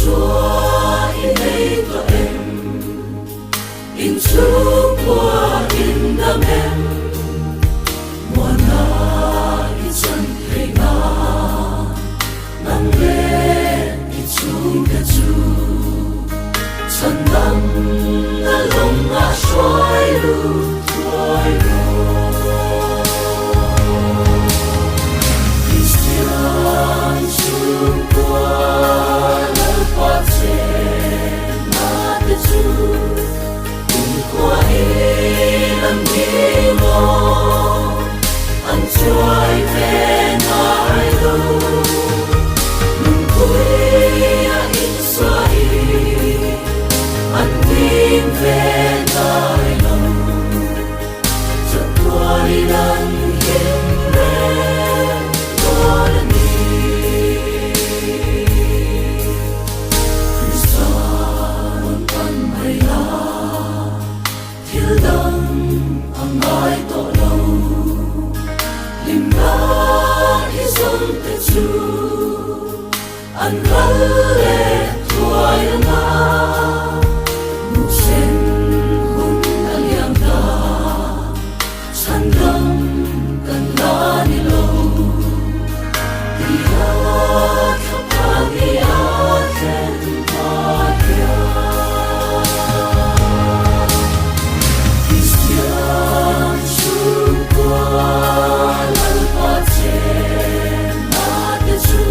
Isua i nei tawh em? In chhungkua in dam em? Muana i chan theih nan nang leh i chhungte chu chhan dam na lawngah hruai lut thuai rawh. Kristian chhungkua Lalpa chenna te chu kumkhua in an ding aw, an chuai ve ngai lo. Nunpuia insawi an ding ve ngai lo. Chatuanin an him reng dawn a ni. Krista rawn pan mai la, thil dang a ngai tawh lo. Hlimna i zawm te chu An ral leh thuai anga muhsen hun a liam ta, chhan dang kan la ni lo. Tia thla phani a thlen hma hian Kristian chhungkua Lalpa chenna te chu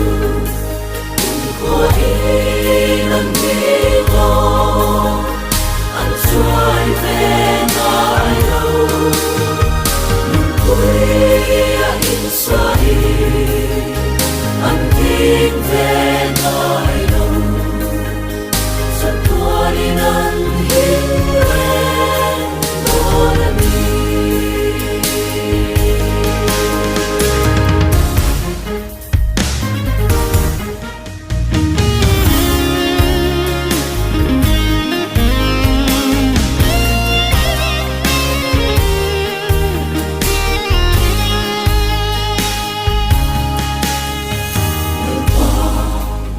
Lalpa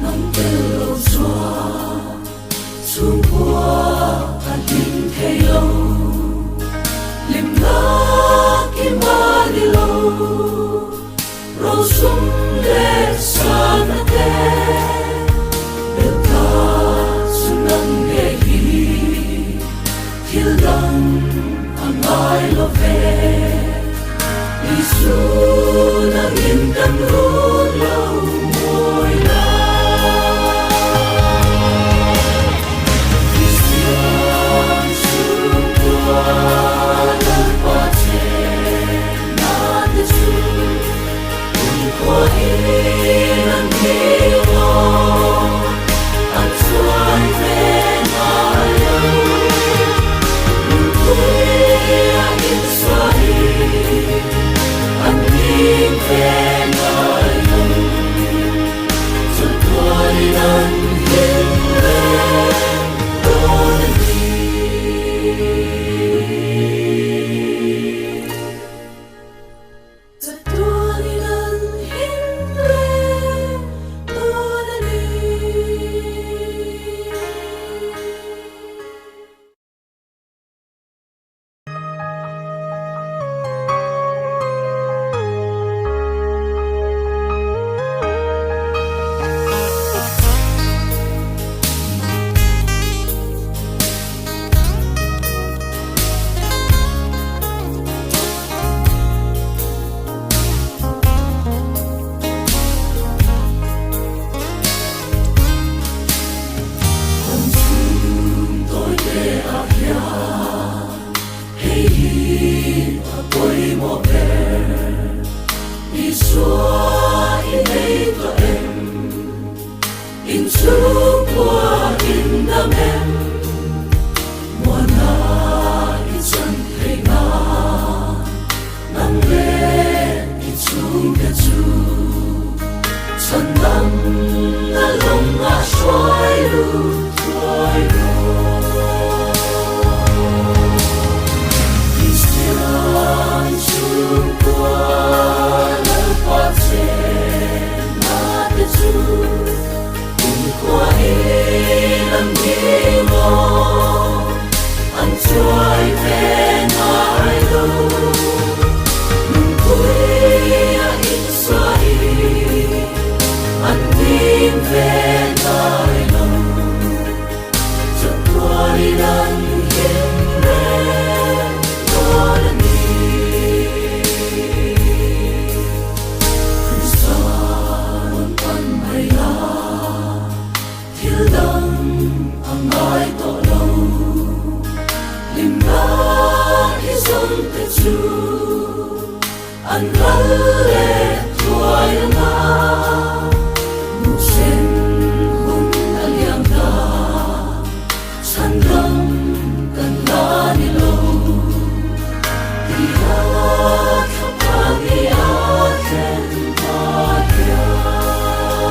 nang tel lo chuan chhungkua a hlim thei lo, hlimna kim a ni lo. Rosum leh sana te belh ta chu nang nge hi thil dang a ngai lo ve. Isu nangin kan run lo mawi la. Kristian chhungkua Lalpa che. Chatuanin an him reng dawn a ni. Kan chhung tawi te ah hian hei hi a pawimawh ber. Isua i nei tawh em? In chhungkua in dam em? Muana i chan theih nan nang leh i chhungte chu chhan dam na lawngah hruai lut thuai rawh. Kristian chhungkua Lalpa chenna te chu. leh thuai anga Muhsen hun a liam ta Chhandam kan la ni lo Tia thlapa ni a thlen hma hian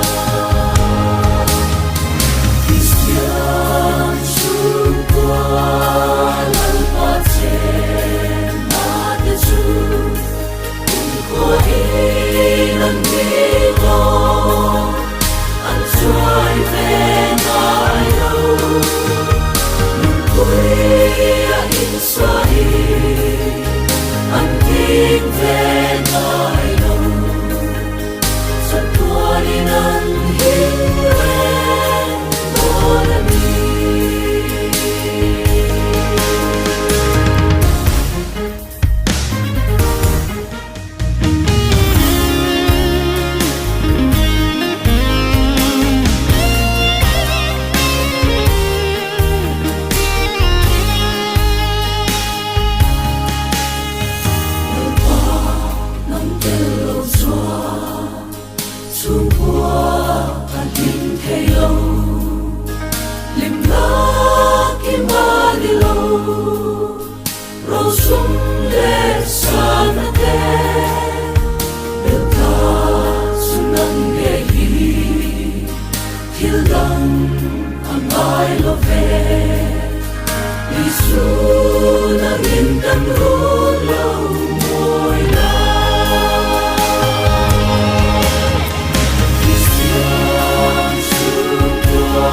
Kristian chhungkua Lalpa chenna te chu Kumkhua in an ni dawn an chuai ve ngai lo. Nunpuia insain an king ve ngai lo. Chatuanin an him reng dawn a ni. Lalpa nang tel lo chuan chhungkua ka hlim thei lo, hlim lak i mah ni lo. Rosum leh sana te belh chu nang ngei hi thil dang a ngai lo ve. Isu nangin kan run lo mawi la. Kristian chhungkua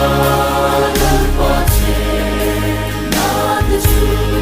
Lalpa che na te chu.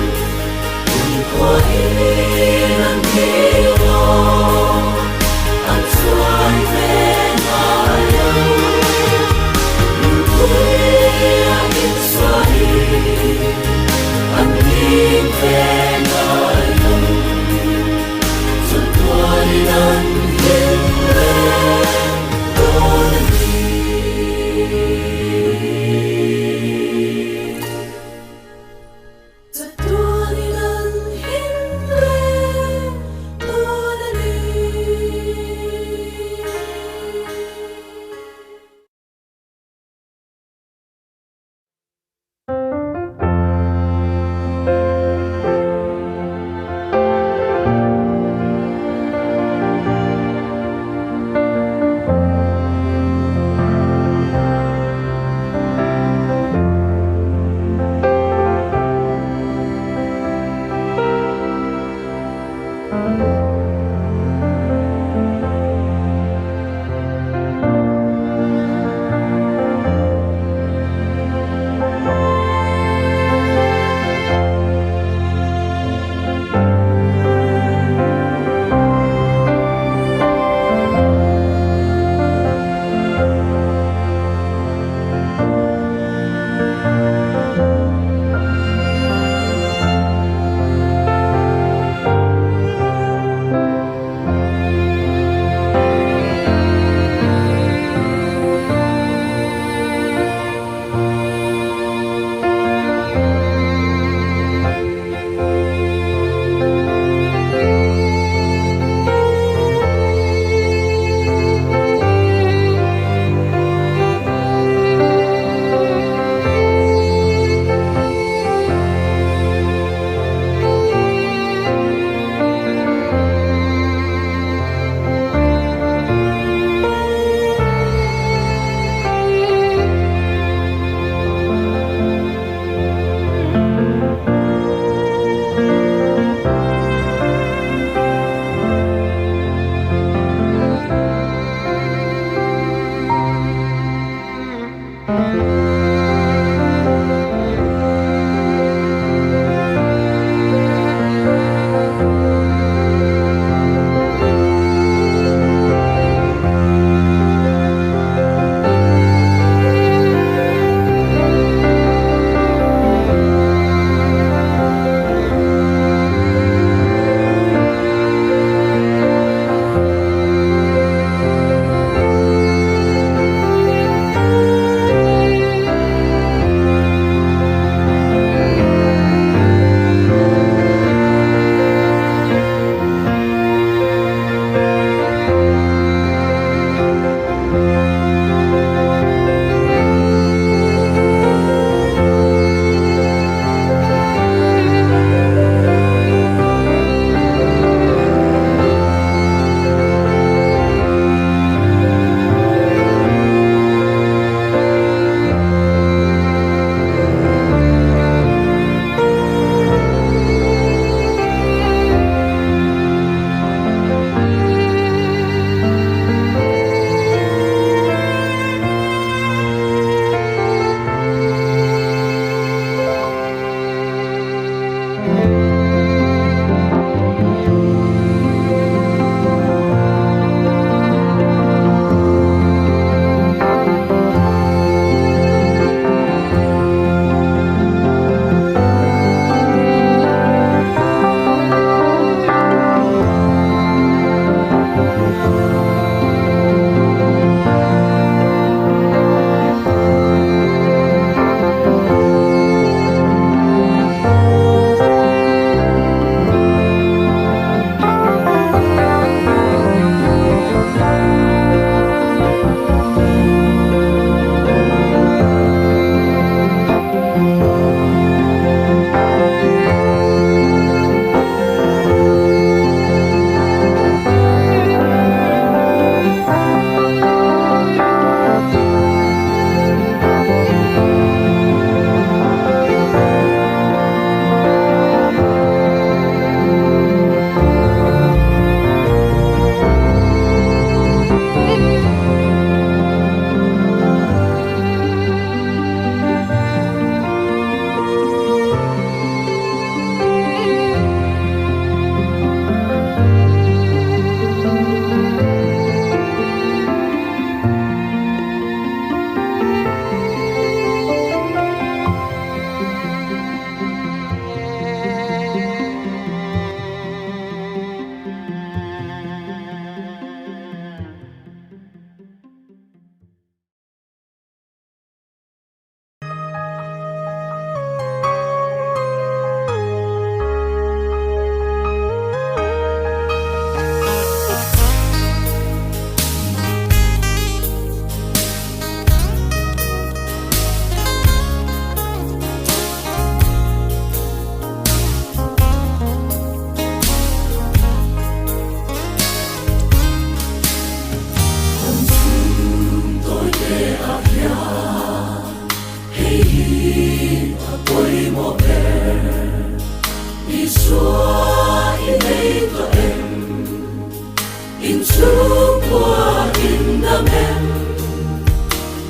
Chhungkua in dam em?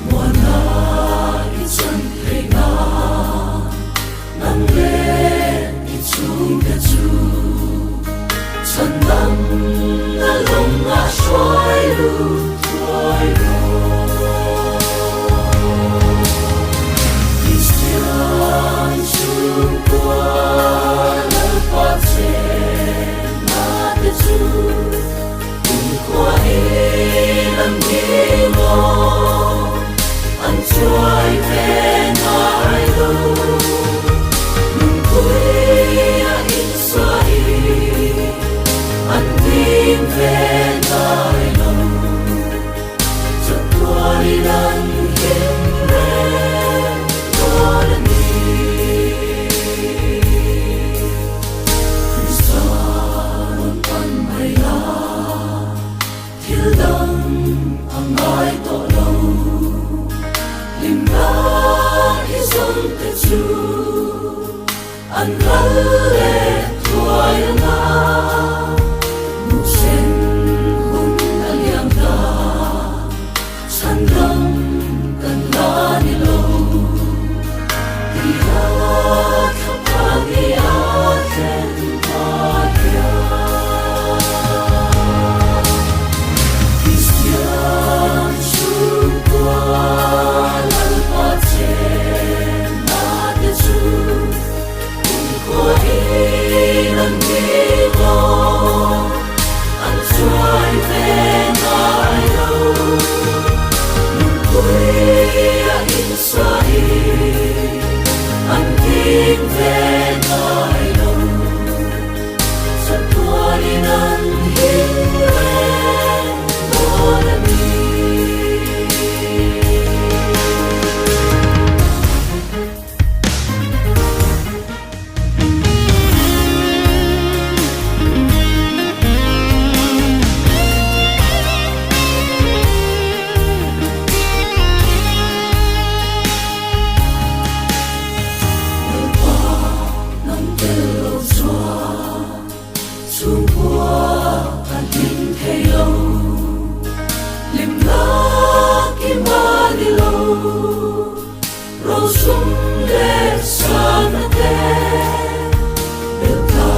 Muana i chan theih na, nang leh i chhungte chu chhan dam na lawng ah hruai lut thuai rawh. Kristian chhungkua Lalpa chenna te chu Kumkhua in an nghing aw, an chuai ve ngai lo. Lungpuia insawi an ding ve ngai lo. Chatuanin an him reng dawn a ni. Krista rawn pan mai la, thil dang a ngai tawh lo. Hlimna i zawng te chu an ral leh thuai ang a, mutsen hun a liam ta, chhan dang kan la ni lo. Tia thlapa ni a thlen ta hian. Kristian chhungkua Lalpa chenna te chu kumkhua in an nghing aw, an chuai ve ngai lo. Nunpuia insawi an ding ve ngai lo. Chatuanin an him reng dawn a ni. Lalpa nang tel lo chuan chhungkua ka hlim thei lo, hlim lak i mah ni lo. Rosum leh sana te belh tla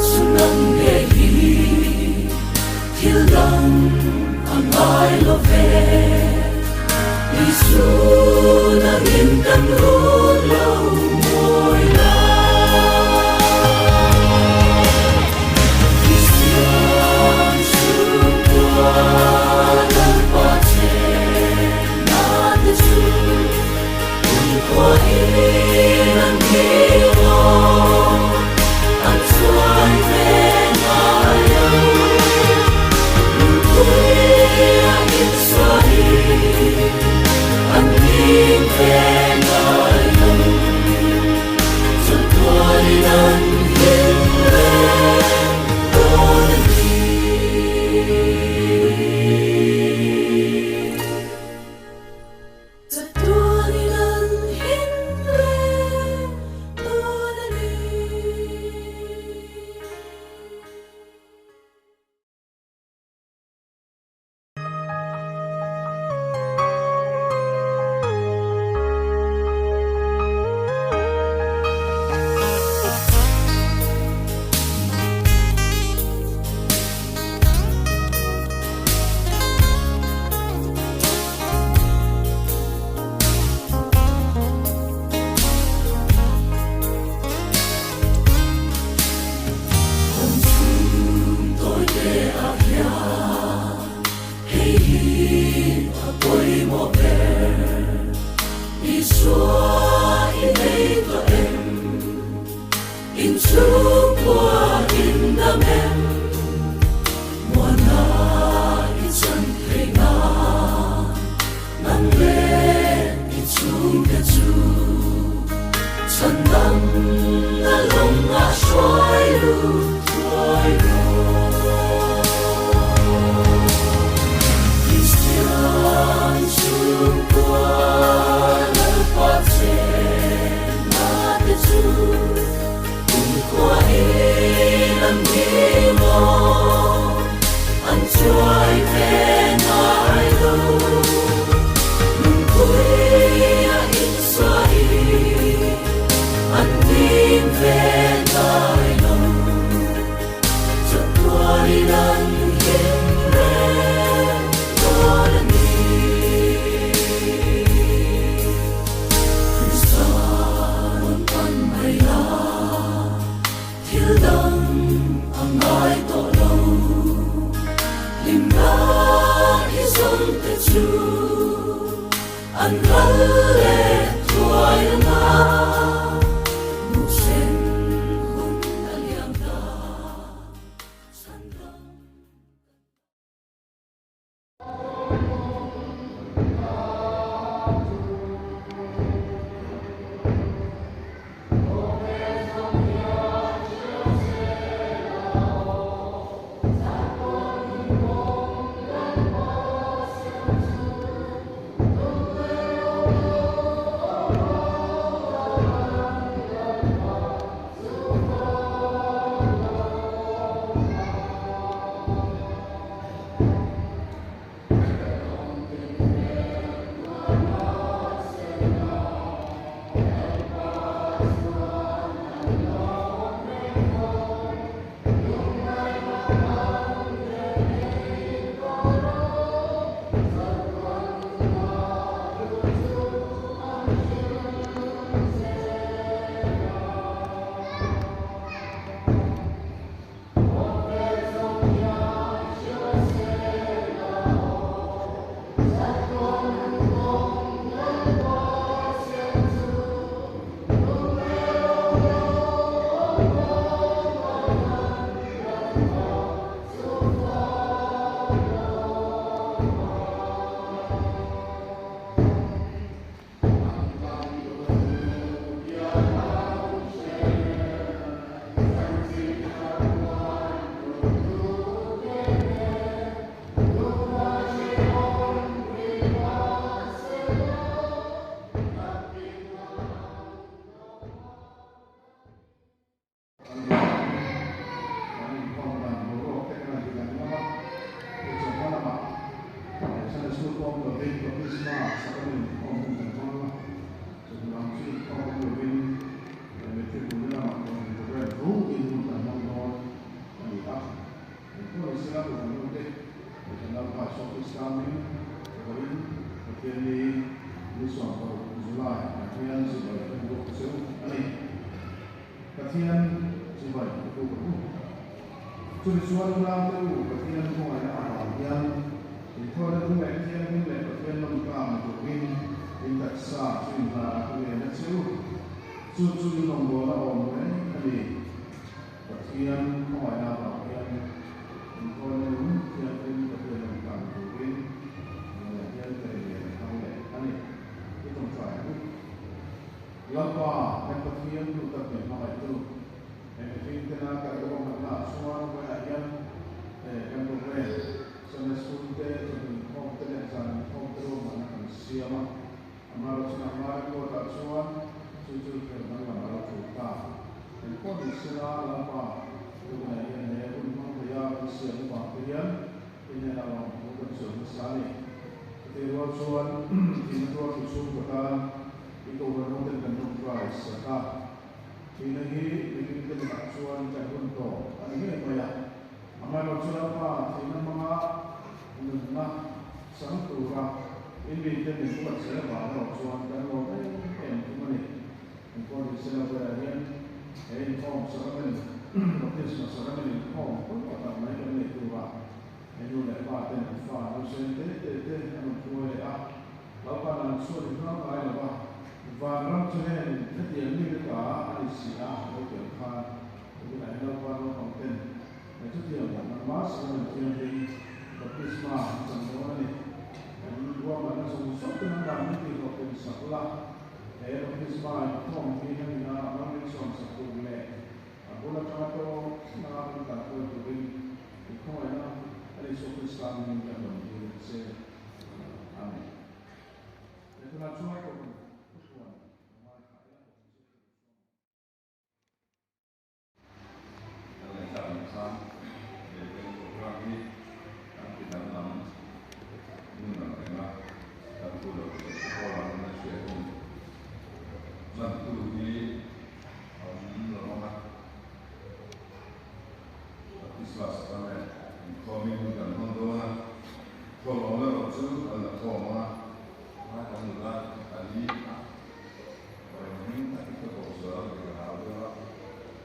chu nang nge hi thil dang a ngai lo ve. Isu nangin kan run lo mawi la. Kristian chhungkua Lalpa che na te chu kumkhua in an nghing aw, an chuai ve ngai lo. Nunpuia insawi an nghing ve ngai lo. Kan inkhawm kan inkhawm dan boruak te kan ti danglam a, hei chawhma lamah Sunday School pawh awm lovin Baptisma Sacrament inkhawm hun kan hmang a, chawhnu lam chu inkhawm awm lovin Matric Bul lamah Kohhran Program tho in hun kan hmang dawn a ni a. Engpawh ni sela Kohhran ute Kohhran Lalpa Isua Krista hming vawiin Pathianni ni 16 July ah hian chibai kan bawk cheu a ni. Pathian chibai ka pu ka pu. Chumi chuan unaute u Pathian khawngaihna avang hian inthawina thu leh thianghlim leh Pathian lawmtlang ni turin in taksa chu inhlan a ka ngen a che u. Chu chu in rawngbawlna awm reng a ni. Pathian khawngaihna avang hian inthawina nung thianghlim Pathian lawmtlang ni turin ngenah hian ka ingen thar leh a ni. I tawngtai ang u. Lalpa, kan Pathian duh tak min hmangaihtu, he mihring tena kan ruahmanna ah chuan vawiah hian he kan program, Sunday School te, chawhnu inkhawm te leh zan inkhawm te ruahmanna kan siam a. Amaherawhchu nangmah record ah chuan chu chu thil danglam a lo tul ta. Engpawh ni sela, Lalpa, tunah hian he hun hmang theia kan siam avang te hian i hnenah lawmthu kan sawi hmasa a ni. Chutih rual chuan thihna tuartu chhungkaw tan I kohhran hoten kan tawngtai sak a, thihna hi mihringte nunah chuan kan hun tawh a ni ngei mai a. Amaherawhchu Lalpa thihna hmanga nunna chang tura i mite min ruat zel avang erawh chuan kan lawm em em thung a ni. Engpawh ni se Lawia hian he inkhawm sacrament, baptisma sacrament inkhawm pawimawh tak mai kan nei tura he nu leh pa ten an fa nausen te te te an rawn hruai leh a. Lalpa nan chuan i hmang ngai lo va, vanram chu heng hetiang mi te ta a ni si a, lo ti ang khan tunah hian Lalpa naupang ten he chutiang nangmah Sacrament Thianghlim Baptisma an chan dawn a ni. Kan ruahmanna zawng zawng te nangmah min tihhlawh tum sak la, he Baptisma inkhawm hi hemina ram min sawm sak tur leh a bul atanga tawng thleng a kan kalhruai turin i khawngaihna a Isua Krista hmingin kan rawn dil che. Amen. He tunah chuan Kohhran thupuan a ngaithla ila Kohhran zirtir chuan. Kan ngaihtlak ang khan he kan program hi kan ti danglam ngun ang reng a, kan thu lo hriat chu pawl ang in a hriat hun hmantu hi a awm lo ang a. Baptisma Sacrament inkhawmin hun kan hmang dawn a, thawhlawm erawh chu kan la khawm ang a, a kan nula pali a rawn hming a ti ka koh zual ang tih ka hlau deuh a,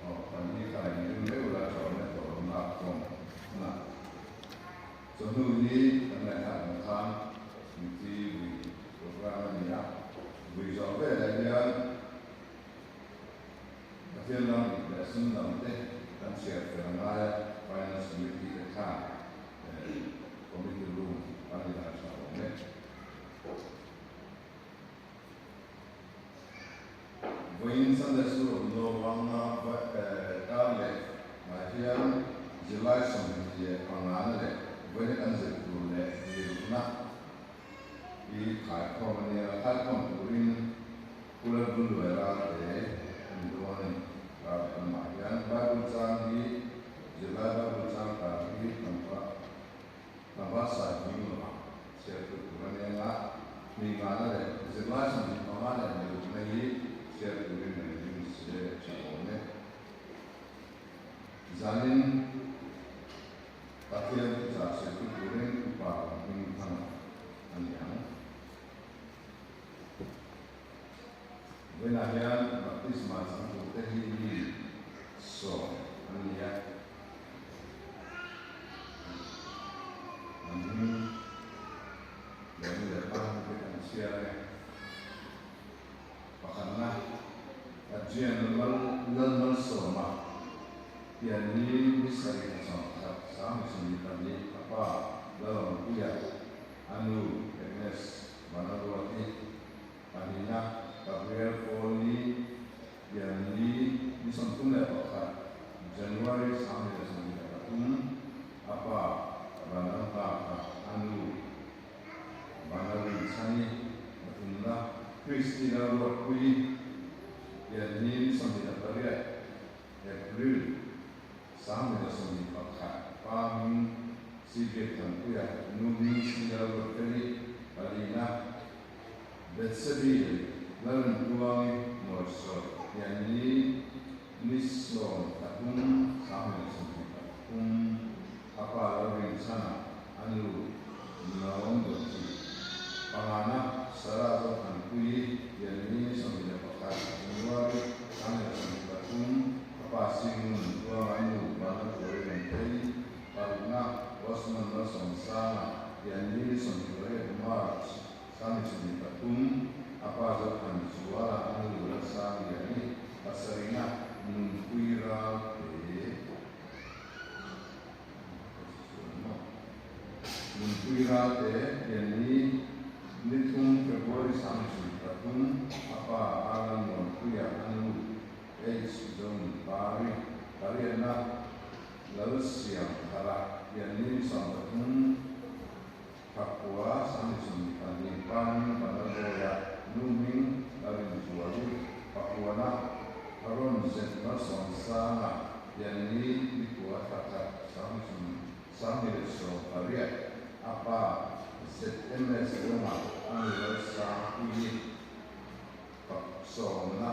aw pali kha in ring reuh la thawhlawm leh thawhlawm lak khawm hunah chawhnu hi kan ngaihthlak ang khan mithi vui program a ni a, vui zawh velah hian Pathian ram dik leh sum dang te kan chhiar fel a ngai a, Finance Committee te khan Committee Room a ni. Vawiin Sunday School awm dawn vanga kar leh ah hian zirlai 25 na leh vawiina kan zir tur leh zirna hi khaikhawm a nia. Khaikhawm turin Pu Lalbulluaira te an ni dawn a ni. Kar leh lamah hian Bible chang hi zirlai Bible chang kar hi tlangval sai hming lawmah chhiar tur tur a nia nga, mi ngahna leh zirlai 25 leh nilukna hi chhiar turin an ring se tha awm e. Zanin Pathian thuchah sawitu turin upa hming thang a ni ang. Vawiinah hian baptisma chang turte hi mi sawm an ni a. An hming leh nu leh pa hming te kan chhiar ang e. Pakhatna, Adrian Lalmalsawma pian ni ni sarih thla sawmkhat sang 22 a pa Lalawmpuia a nu Agnes Vanaruati pahnihna Gabriel Paul-i pian ni ni 31 January 2023 a pa Vanlalnghaka a nu Vanarinchhani pathumna Christina Ruatpuii pian ni ni 28 April 2021 pa hming Sylvia Thanpuia nu hming Senior Ruatfeli palina Bethsebi Lalrintuangi Mawlsawi pian ni ni 13 2023 a pa Lalrinchhana a nu Naom Dawti pangana Sarah Zothanpuii pian ni 21 January 2023 a pa Singun Tuanga nu Vanlaltuari Rentei parukna Osman Malsawmsanga pian ni 28 March 2023 a pa Zothanzuala a nu Lalsangliani pasarihna Nunpui Ralte Nunpui Ralte pian ni ni thum February 2023 a pa Alan Muanpuia a nu H Zone Pari pariatna Lalsiam Thara pian ni 13 Thakua 2022 pa hming Vanlalbawia nu hming Larinzuali pakuana Aaron Zet Malsawmsanga pian ni ni kua thla khat 2018 a pa ZMS Roma a nu Lalsangpuii paksawmna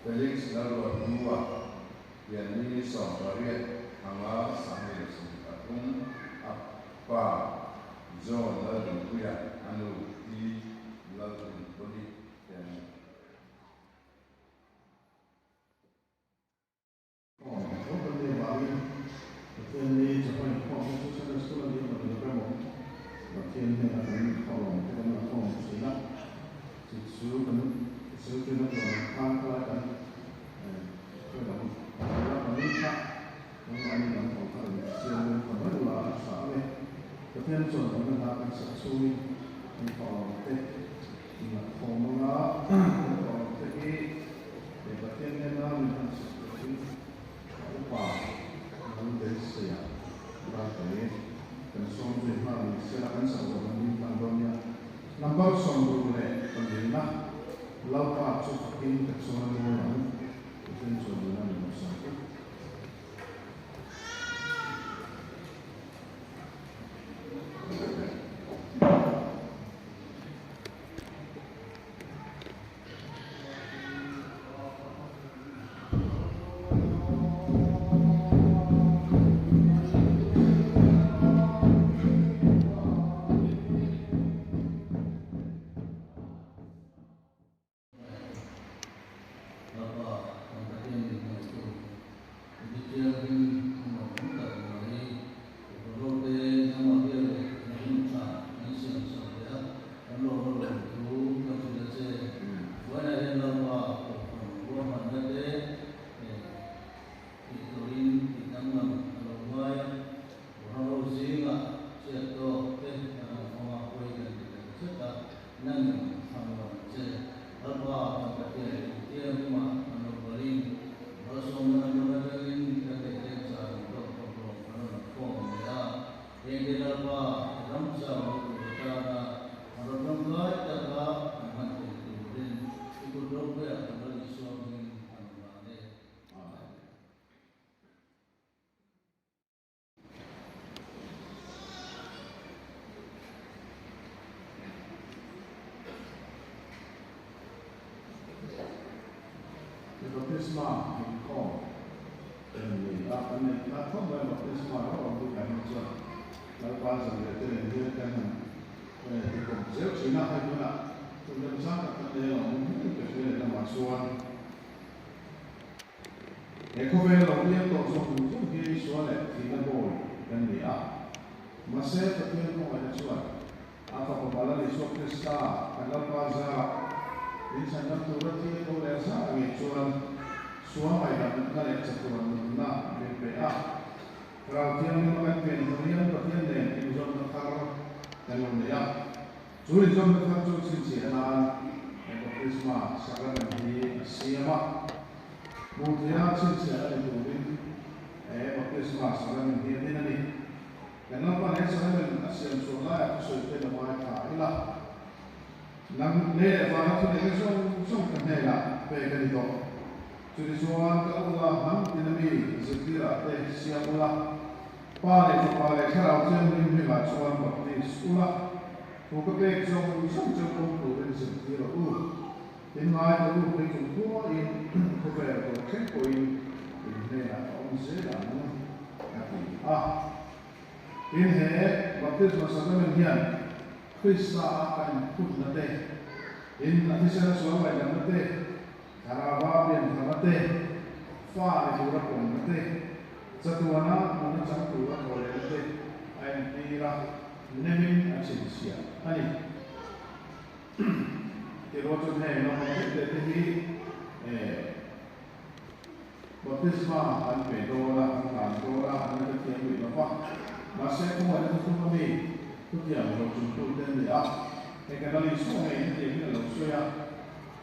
Felix Lalruathnua pian ni 18 anga 2023 a pa John Laldinpuia a nu T Lalrinpawli te an ni. Aw, tho kan nih avangin Pathian ni chawhma inkhawmte chu Sunday School a ni emaw ni lo emaw Pathian hnena kan inkhawm te kan la khawm thin a, chu chu kan zirtirna tur ang khan khalai kan khawi lam la pali kha nangmahni lam pawh kha rawn siam rem ta mai ula a tha ang e. Pathian chuan kan la hna kan sak chhungin kan khawm te la khawm anga kan khawm te hi Pathian hnena min han chhuk turin a upa lal beiseia Ralte kan sawm zui nghal ni sela kan sak zawh kan ding tlang dawn nia. Number 64na Lalpa chu fakin ka chuan mawi ang Pathian chuan nuna min lo sawm u. Lapa kan Pathian min hmangaihtu Baptisma inkhawm en ni a, kan neih nghal khawp mai a, Baptisma ro awm bikah hi chuan Lalpa zanriah te nen hian kan han ti kawp zel thin a, hei tunah hun remchang tak kan nei alawm awm hle ka hria leh lamah chuan he khawvel lo piang tawh zawng zawng hi sual leh thihna bawi kan ni a, mahse Pathian khawngaihna chuan A Fapa Bala Isua Krista kan Lalpa zarah min chhandam tura thi a tho leh zar ngei chuan sual ngaihdamna leh chatuan nunna min pe a. Thlarau Thianghlim a kan pian hnu hian Pathian nen inzawmna thar kan lo nei a. Chu inzawmna thar chu chhinchhiah nan he Baptisma Sacrament hi a siam a. Hmuh theiha chhinchhiah a ni turin he Baptisma Sacrament hi a din a ni. Kan Lalpa he Sacrament a siam chhuah laiah thusawi te lo ngai tha ila, nang lei leh vana thu neihna zawng zawng ka hnenah pek a ni tawh. Chutichuan ka ula hnam tina mi zirtirah te siam ula, Pa leh Fapa leh Thlarau Thianghlim hmingah chuan baptis ula, thu ka pek zawng zawng cheu pawm turin zirtir rawh u. Tin ngai ka u phei chung khuain khawvel tawp thleng pawhin in hnenah ka awm zel ang a ti a. Tin he baptisma sacrament hian Krista a kan inphutna te, tin a thisena sual ngaihdamna te, thlarauva piantharna te, fa ni tura pawmna te, chatuana nunna chang tura thawhlehna te a entir a, nemin a chhinchhiah a ni. Tiraw chuan hei naupang te te te hi baptisma an pe dawn a, an hlan dawn a, an la hrethiam rih lo va. Mahse khawngaihna thuthlung ami thutiam lo chungtute an ni a, hei kan la Isua ngei hetiang hian a lo sawi a,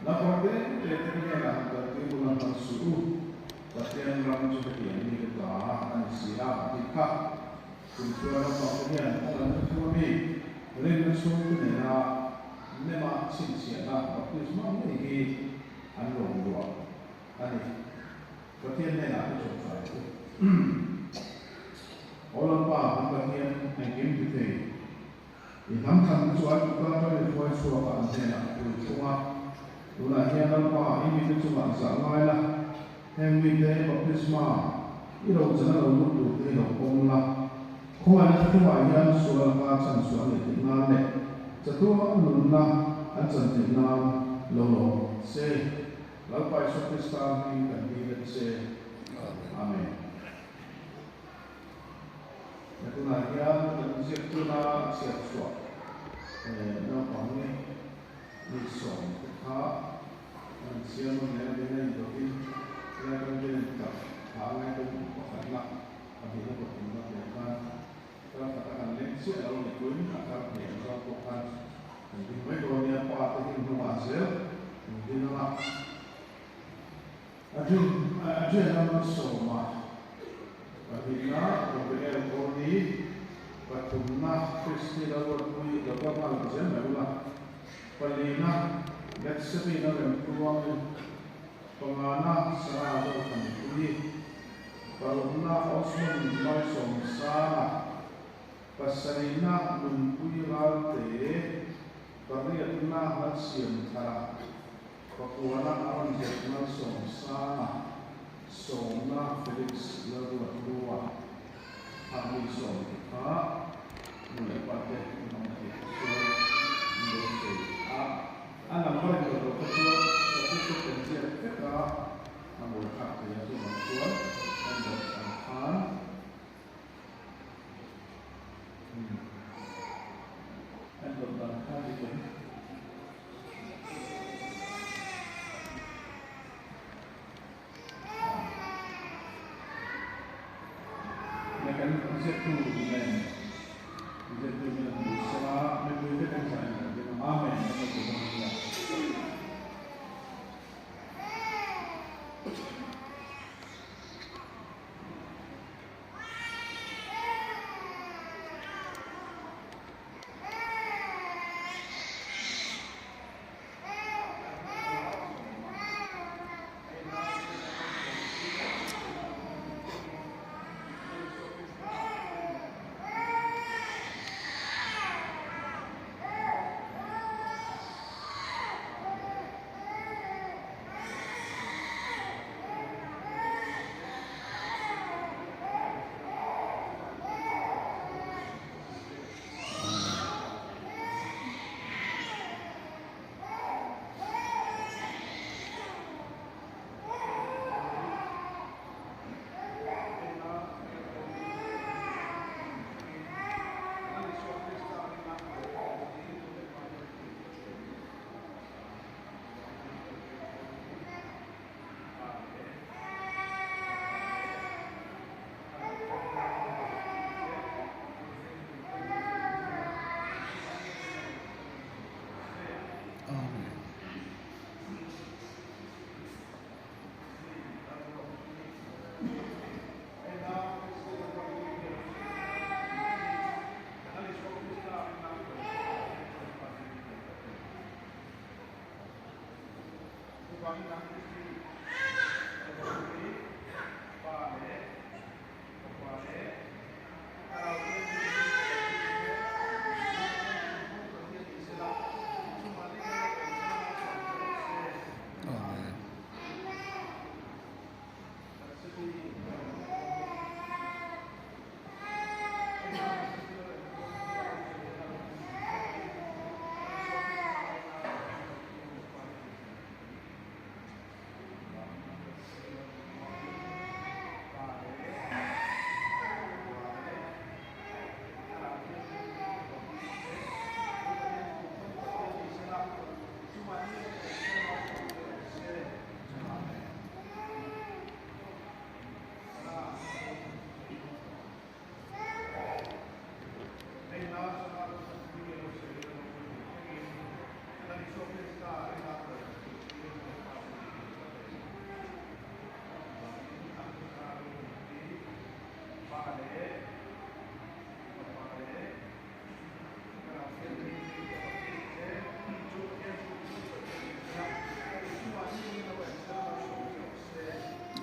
Naupang te te te ka hnenah han kaltir ula hman suh u, Pathian ram chu hetiang mi te ta a ni si a, a tih kha. Kumchhuah naupang te hian a lan thuthlung ami rinna chhungte nena nema chhinchhiahna baptisma ngei hi an rawn luah a ni. Pathian hnenah ka chawmfai ang u. Aw Lalpa, kan Pathian engkim ti thei. I hnam thlan te chu Aigupta atang i hruai chhuak a an hnenah pui thung a. Tunah hian Lalpa, i mite chungah zah ngai la, heng mite baptisma i rochan a lo lut tur te hi lo pawm la. Khawngaihna thuthlungah hian sual laka chan chhuah a nih theih nan leh chatuan nunna an chan theih nan lo lawm se. Lalpa Isua Krista hming kan dil a che. Amen. He tunah hian kan ziaktuna chhiat chhuah naupang mi sawm te kha an chhiar nawn leh a nia indawtin helai kan ven tak thla ngai deuh pakhatna pahnihna pathumna tih khan kar khata kan leng chiah lo ni tuin a kar hnih ang zawng pawh khan kan ding mai dawn nia pa te hi hnungah zel an ding ang a. Adrian Malsawma pahnihna Gabriel Cordy pathumna Christy Lalruatpuii lo kal nghal zel mai ula, palina Bethsebina Remtluangi, pangana Sarah Zothanpuii, parukna Osmond Malsawmsanga, pasarihna Nunpui Ralte, pariatna Lalsiamthara. Papuana a rawn zet Malsawmsanga, Sawmna Felix Lalruathlua a mi sawm te kha nu leh pa te an awm theih chuan an beisei a. A number in lo kha chuan statistic kan ziak vek a, a buaithlak thei a chuvang chuan kan dawt ang khan an dawt dan khan dik em? Na kan ziaktu nen ziaktu nen hmu sela mipui te kan zah in kan ring ang. Amen. Kan lo ti dawn nia. Amen.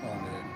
Amen. Amen.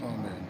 Amen. Amen. Amen.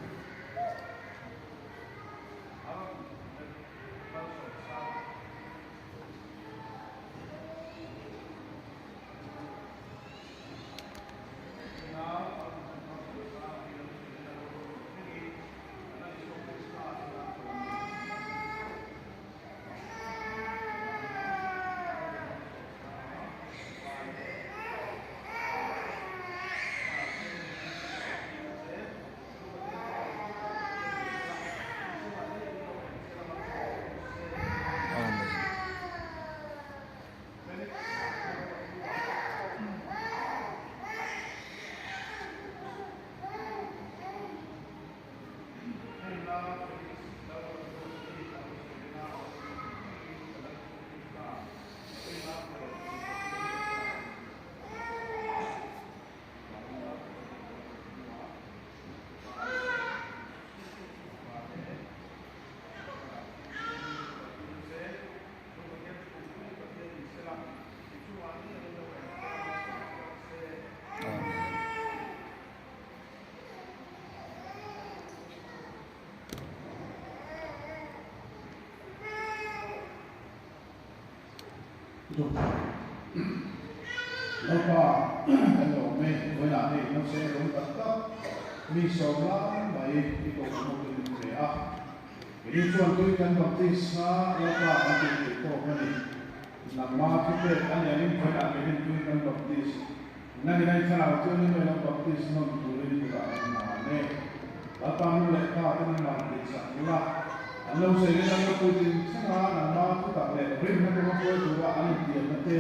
Lalpa kan lo awm e, vawiinah hei nose rawng tak tak mi sawm lai mai i ko kan awm in min pe a. Keini chuan tui kan baptist kha Lalpa kan tih theih tawk a ni. Nangma thupek a ni angin vawiinah keinin tui kan baptist nangin a inthlarau chu ni mai lo baptist nawn turin kutah kan hna e. Lalpa nu leh pa te nangmah tih sak bula an lo sawi in an lo puitlin thleng a, nangma thutak leh rinna kawnga hruai tura an intiamna te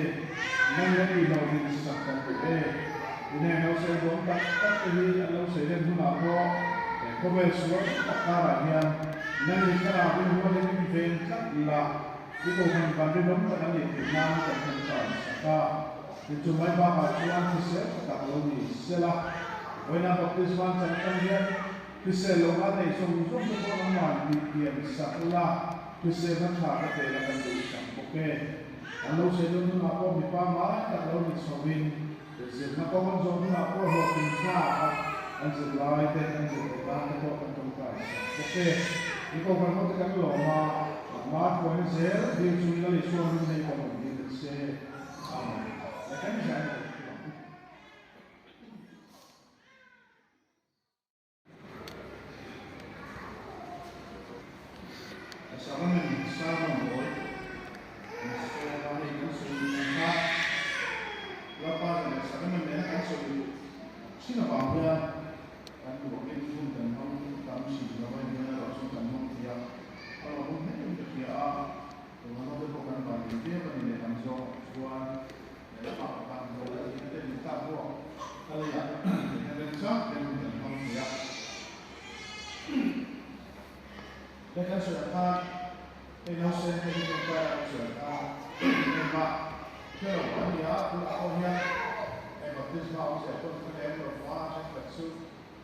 nangin a tihhlawhtlin sak kan duh e. Tunge lo sawi dawn tak tak te hi an lo sawi len hunah pawh he khawvel sual tak karah hian Nangin thlarau in hualin min veng tlat la, i kohhran van rinawm tak a nih theih nan kan tawngtai sak a. Ti chu mai bakah chuan hrisel tha tak lo ni sela, vawiina baptisma an chan atang hian hrisel lohna nei zawng zawng te pawh nangmah tih thiam sak la, hriselna tha ka pe la kan duh sak bawk e. An lo chhe dawn hunah pawh mipa ngai tak lo ni chhovin, zirna kawng an zawh hunah pawh hlawhtling tlak a an zirlai te an zir theih nan te pawh kan tawngtai sak bawk e. I kohhran ho te kan lawm a, nangmah thuaina zel dil chu Lal Isua min nei kan awm dil che. Ronaldo pawh kan van leh viau a ni leh lam zawk chuan lehlamah ka van zo a tihna te min tlak ruak a leiah lehkha rem chang te hun kan hmang thei a. Hei kan sawi ang khan hei nausen te hi tawngtai a kan sawi ang khan engmah hre lo an ni a, tunah pawh hian hei baptisma awmzia pawh hre lem lo va thenkhat chu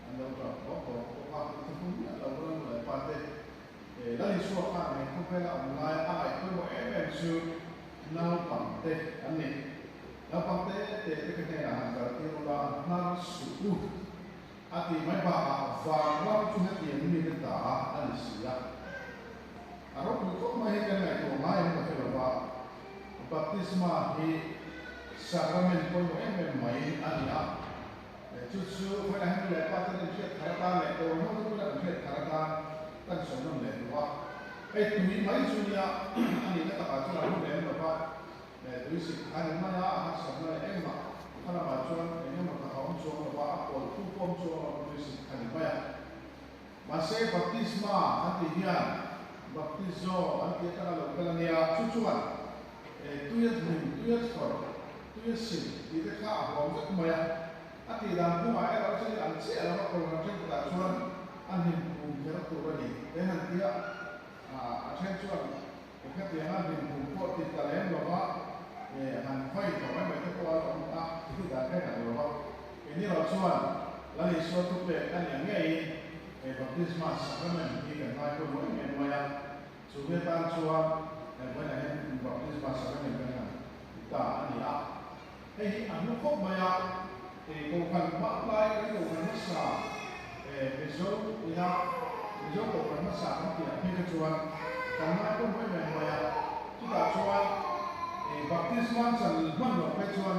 an lo tap tawh tawh bawk a, inthahum miah lo ram leh pa te He Lal Isua khan he khawvela awm laia a ngaih pawimawh em em chu naupangte an ni. Naupangte te te ka hnenah han kal tir ula, hnar suh u a tih mai bakah van ram chu hetiang mite ta a ni si a. A ropui khawp mai hi kan ngaihtuah ngai em ka hre lo va, baptisma hi sacrament pawimawh em em mai a ni a. Chu chu khawiah hian nu leh pa ten an hriat thar atan leh dawr ho te bulah an hriat thar atan kan sawi nawn leh duh a. Hei tui mai chu nia a nihna takah chuan a hmu lem lo va, tui sik kha ni mai a, a harsatna leh engmah kha lamah chuan eng emaw tak a awm chuang lo va, a kawl thu pawh awm chuang lo va tui sik kha ni mai a. Mahse baptisma an tih hian baptizo an tih atanga lo kal a nia, chu chuan tui a hnim, tui a thlawr, tui a sim tih te kha a huam vek mai a. A tih dan kawngah erawh chuan an chiah lo a, Kohhran thenkhatah chuan a hnim phum kher tur a ni te han ti a, a then chuan khatianga hnim phum pawh ti ta lem lo va, han vai ta mai mai te pawh a la awm a, tih dan kha in ang lo va. Keini erawh chuan Lal Isua thupek a nia ngeiin he baptisma sacrament hi kan ngai pawimawh em em mai a, chu mi atan chuan he vawiinah hian baptisma sacrament kan han ti ta a ni a. Hei hi a hnu khawp mai a, Kohhran hma lai kan Kohhran hmasa Mizo ina Mizo Kohhran hmasa kan tih ang phei kha chuan kan ngai pawimawh em em mai a, chutah chuan baptisma chan hman loh phei chuan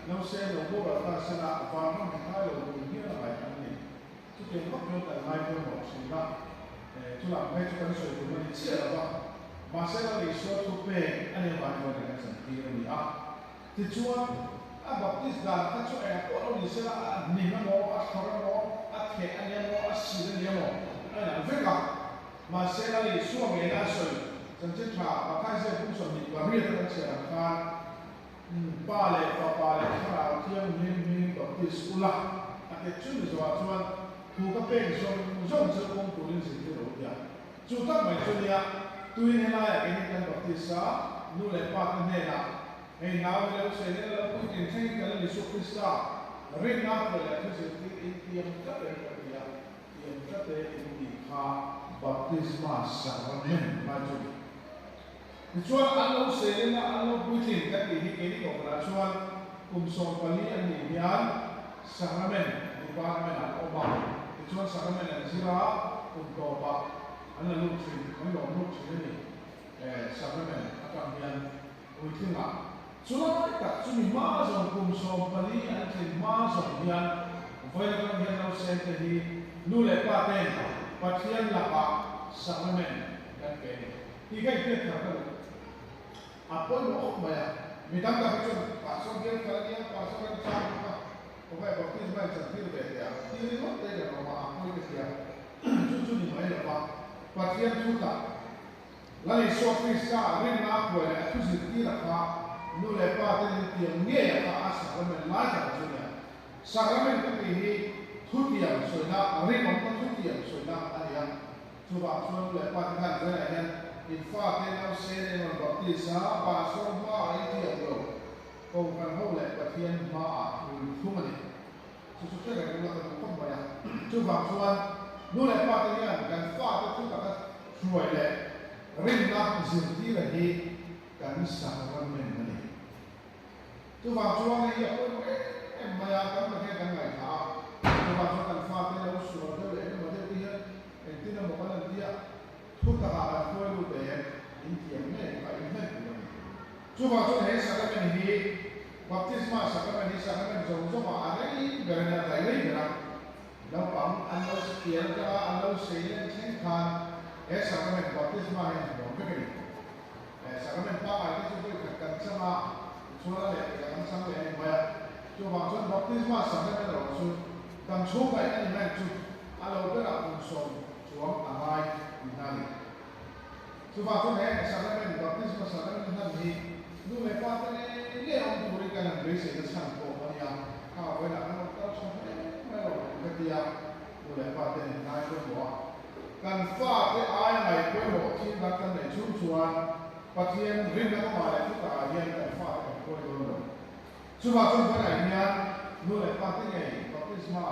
Nause lo boral ta sela vanram hi ngai lo tur hial a ngaih an ni. Chutiang vak chuan kan ngai pawimawh thin a, chulam phei chu kan sawi tur a ni chiah lo va, mahse Lal Isua thu pek a nih avang chuan kan chantir a ni a. Tichuan, a baptist dan kha chu engah pawh lo ni sela a hnim emaw, a thlawr emaw, a theh a ni emaw, a sil a ni emaw a inang vek a. Mahse Lal Isua ngeina a sawi chanchin tha Matthai ziak kum 28 a kan chhiar ang khan, Pa leh Fapa leh Thlarau Thianghlim hmingin baptis ula, a ti chu ni zawhah chuan thu ka pek zawng zawng chu kawng turin zirtir a tia. Chu tak mai chu nia, tuin helaiah keini kan baptis a, nu leh pa te hnenah, Hei nau hi lo sawi nen a lo puitling thlengin kan la Isua Krista rinna pawh leh thu zirtir in tiam tlat em ka ti a, tiam tlat e in tih kha baptisma sacrament lai chu a ni. Tichuan, an lo selin a, an lo puitlin ka tih hi keini kohhranah chuan kum 14 an nih hian Sacrament Department ah an awm a, tichuan Sacrament an zir a, kum tawpah an la lut thin, an lawm lut thin a ni. Sacrament atang hian puitlingah chulai tak chumi hma zawng kum 14 an tlin hma zawng hian vawiin atang hian nausente hi nu leh pa ten Pathian lakah Sacrament kan pe a ni. Tih ka inhriat thar ka duh. A pawimawh khawp mai a. Mi tam tak hi chuan Pastor bial kal a nia, Pastor kan chang bawk a, kawngaiah baptisma in chantir ve teh ang tih ringawt te kan awm a, a pawi ka tia. Chu chu ni mai lo va, Pathian thu tak, Lal Isua Krista rinna a phuai leh a thu zirtir a kha nu leh pa ten in tiam ngei a kha a sacrament lai tak chu a nia. Sacrament ka tih hi thutiam sawina, rinawmna thutiam sawina a ni a. Chuvang chuan nu leh pa te khan vawiinah hian in fate nausên eng rawn baptis a, pastor hmaah i tiam lo, kohhran ho leh Pathian hmaah rin thung a ni. Chu chu hre reng ula ka duh khawp mai a. Chuvang chuan nu leh pa te hian kan fate thu taka hruai leh rinna zirtira hi kan sacrament a ni. Chuvang chuan hei hi a pawimawh em em mai a, kan Pathian kan ngaihthla a, chuvang chuan kan fate lo sual deuh leh engemaw deuh te hian engtin emaw kan han tia thu takah kan hruai lut em in thiam ngei kha in hlen tur a ni. Chuvang chuan he sacrament hi Baptisma sacrament hi sacrament zawng zawngah a rei ber a nia, a dai rei ber a, naupang an lo pian atanga an lo sei len thleng khan he sacrament Baptisma hi an hmuam vek a ni. Sacrament pangngai te chu vawi khat kan chang a, tichuan a leh pekah kan chang leh a ni mai a. Chuvang chuan Baptisma sacrament erawh chu dam chhung ngaih a ni mai ang chu, a lo berah kum sawm chuang a ngai tihna a ni. Chuvang chuan he sacrament, Baptisma sacrament hlan hi nu leh pa te ngei ngei awm turin kan han beiseina chhan pawh a nia, kha vawiinah kan awm tal tha hle mai lo ang ka ti a, nu leh pa ten ngai pawimawh a. Kan fate ai ngai pawimawh thil dang kan neih chung chuan Pathian rinna kawngah leh thutakah hian kan fate kan khawi dawn lo. Chuvah chuan vawiinah hian nu leh pa te ngei baptisma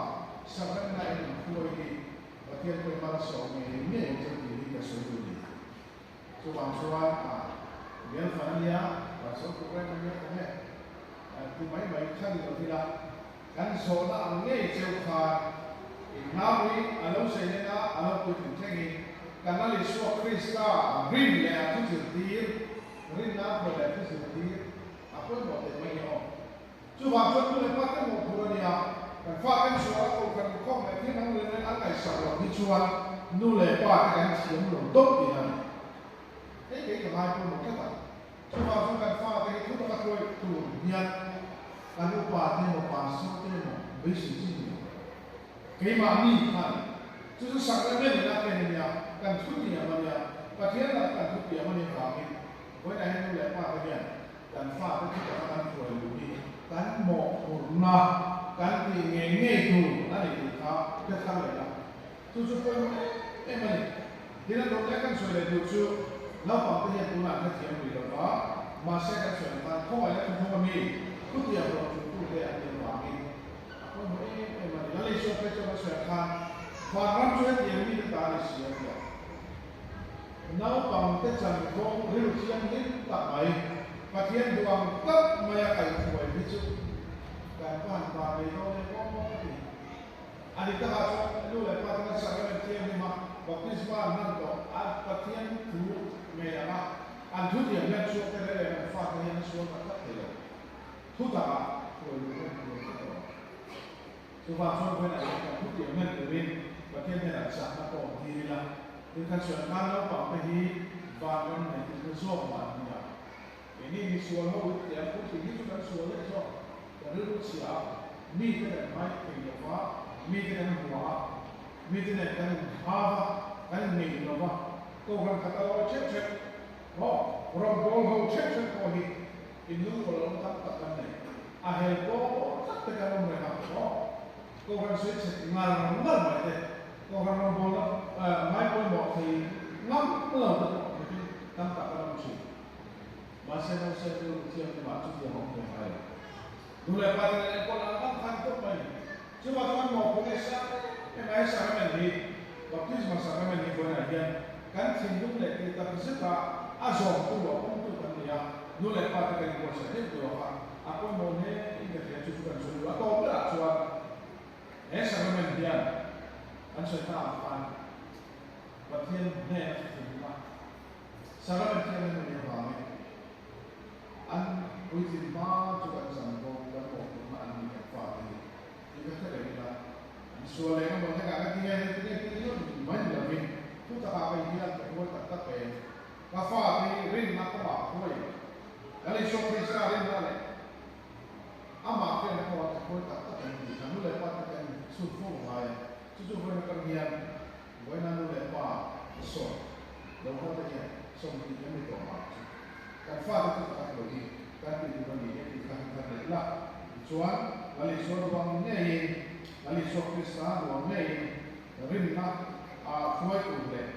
sacrament-a in inkhuai hi Pathian pawhin malsawm ngei ngei ang chu tih hi ka sawi duh ni. Chuvang chuan a bial fan a nia, Pastor program a nia kawng e ti mai mai kha ni lo ila, kan zawhna ang ngei cheu khan inngau hi a lo sei nen a, a lo puitling thlengin kan Lal Isua Krista rin leh a thu zirtir, rinna a phuah leh a thu zirtir a pawimawh teh mai ni aw. Chuvang chuan nu leh pa te mawhphur a nia, kan fa kan sual a kohhran inkhawm leh thil dang leh an ngaihsak loh hi chuan nu leh pa te kan thiam lo dawp tih a ni. Hei kei ka ngai pawimawh tlat a, chuvang chuan kan fa te hi thu taka hruai tur hian kan upa te emaw pastor te emaw beisei chi ni lo. Keimahni kha a ni. Chu chu sacrament in a ken a nia, kan thu tiam a nia, Pathian lam kan thu tiam a nih avangin vawiinah hian nu leh pa te hian Kan fate chu taka kan hruai luh hi kan mawhphurhna kan tih ngei ngei tur a ni tih kha hre thar leh la. Chu chu pawimawh em em a ni. Tin a dawt leh kan sawi leh duh chu naupangte hian tunah an hrethiam rih lo va, mahse kan sawi ang khan khawngaih leh thuthlung ami thutiam rawn ṭultute an nih avangin a pawimawh em em a ni. Lal Isua phei chuan a sawi ang khan vanram chu hetiang mite ta a ni si a ti a. Naupangte chankawng rilru thianghlim tak mai, Pathian duh ang tak maia kaihhruai hi chu kan va han pa nei dawn em aw ti. A ni takah chuan nu leh pa te kan sacrament thianghlim a, baptisma an hman tawh a, Pathian thu ngei ang a, an thu thiam hian chhuak te reng reng an fate hian a sual tak tak thei lo. Thu takah hruai luh hian hruai tlat a awm. Chuvang chuan vawiinah hian kan thutiam hlen turin Pathian hnenah chakna pawh awm tir ila, tin khan suan khan naupang te hi vanram nei te chu zawk mah an ni a. Keini mi sual ho in tiang puitling hi chu kan sual leh zawk, kan rilru chhia a, mi te kan hmai thei lo va, mi te kan hua a, mi te nen kan inhau a, kan inngeih lo va, kohhran khat a lawi theuh theuh, maw rawngbâwl ho theuh theuh pawh hi Inlungrual awm tam tak kan nei. A hel pawh tlat te kan awm reng a, aw. Kohhran sawi chhe ngar ngar mai te, kohhran rawngbawlna ngai pawimawh thei ngam lo te pawh mipui tam tak kan awm thin. Mahse nausên rilru thianghlimah chutiang a awm ve ngai lo. Nu leh pa te nen enkawl ang ang khan tawp mai ni. Chuvah chuan mawhphurh leh sang em em ai sacrament hi, baptisma sacrament hi vawiinah hian kan thinlung leh tih tak zeta a zawmtu, a pumtu kan ni a, nu leh pa te kan inbuatsaih deuh deuh a kha a pawimawh hle in ka hria, chu chu kan sawi duh. A tawp berah chuan he sacrament hian kan sawi ta ang khan Pathian hnena thinlunga sacrament thianghlim a nih avangin, An puitlin hma chu kan zan bawk, kan mawhphurhna an ni kan fate hi tih ka hre reng ila, an sual leh emaw hlekah ka ti nge hei ti nge ti ringawt mai ni lovin thu takah kei hian ka huai tak tak e, ka fate hi rinna kawngah huai Lal Isua Krista rinna leh amah hriatna kawngah ka huai tak tak em tih kha nu leh pa te kan chhut fo ngai a, chu chu vawiin atang hian Vawiina nu leh pa sawm lo kal te hian 20 kan ni tawh ang chu. Kan fate chu tak lo hi kan tih tur a ni e tih kha han thar leh ila. Tichuan, Lal Isua ruang ngeiin, Lal Isua Krista ruang ngeiin rinna a hruai tur leh.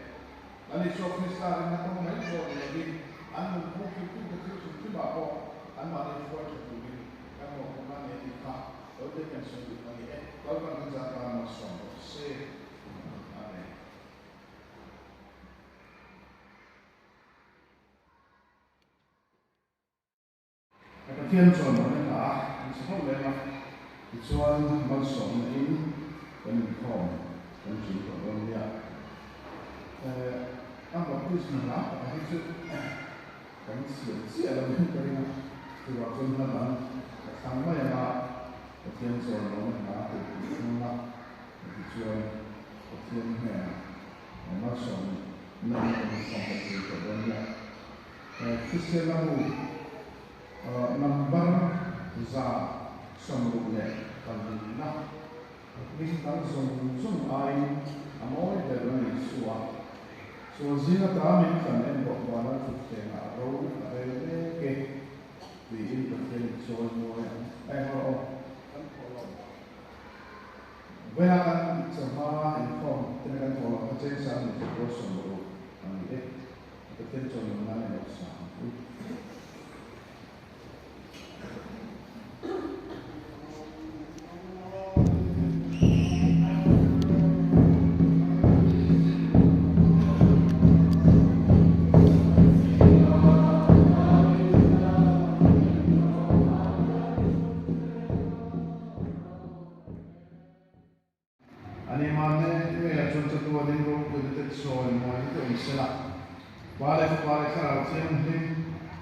Lal Isua Krista rinna kawng mai pawh ni lovin an nunphung hrilhtute thil hrim hrimah pawh anmahni hruai tha turin kan mawhphurhna a ni a tih kha lo te kan sawi duh a ni e. Lalpan kan zah tan malsawm rawh se. Amen. Pathian chuan rawh na hna a an sa hauh lem a, tichuan malsawmna in kan inkhawm kan ṭin tawh dawn nia. A baptisma hla pakhat hi chu kan siam chiah lo in ka ring a, chuvang chuan hla dang ka thlang mai ang a, Pathian chuan rawh na hna tih tih hmang a, tichuan Pathian hnenah malsawmna in kan inkhawm kan ṭin tawh dawn nia. Kristian lambu number 164 na hming dang zawng zawng aiin a mawi ber a ni chu a. Sual zing ata min tlan en bawk vana thutthlengah ro a rel mek e tiin Pathian in chawi mawi ang. Eng rawh aw, kan thawh lo. Vawiin kan chawhma inkhawm tena kan thawh loh kha cheng sang ni chu rual 60 a ni e. Pathian chuan nung nan emaw sa ang u. A ni mahne ngeiah chuan chatuanin ropuina te chawi mawina te awm sela, Pa leh Fapa leh Thlarau Thianghlim,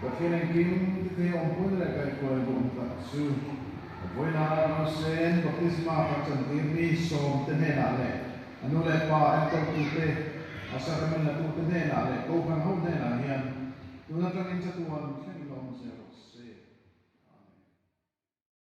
Pathian engkim te thei awmpuina leh kaihhruai duhawm tak chu vawiina nausen baptisma kan chantir mi sawmte hnenah leh a nu leh pa enkawltute, a sacrament latute hnenah leh kohhran ho hnenah hian tun atangin chatuan thleng in awm zel rawh.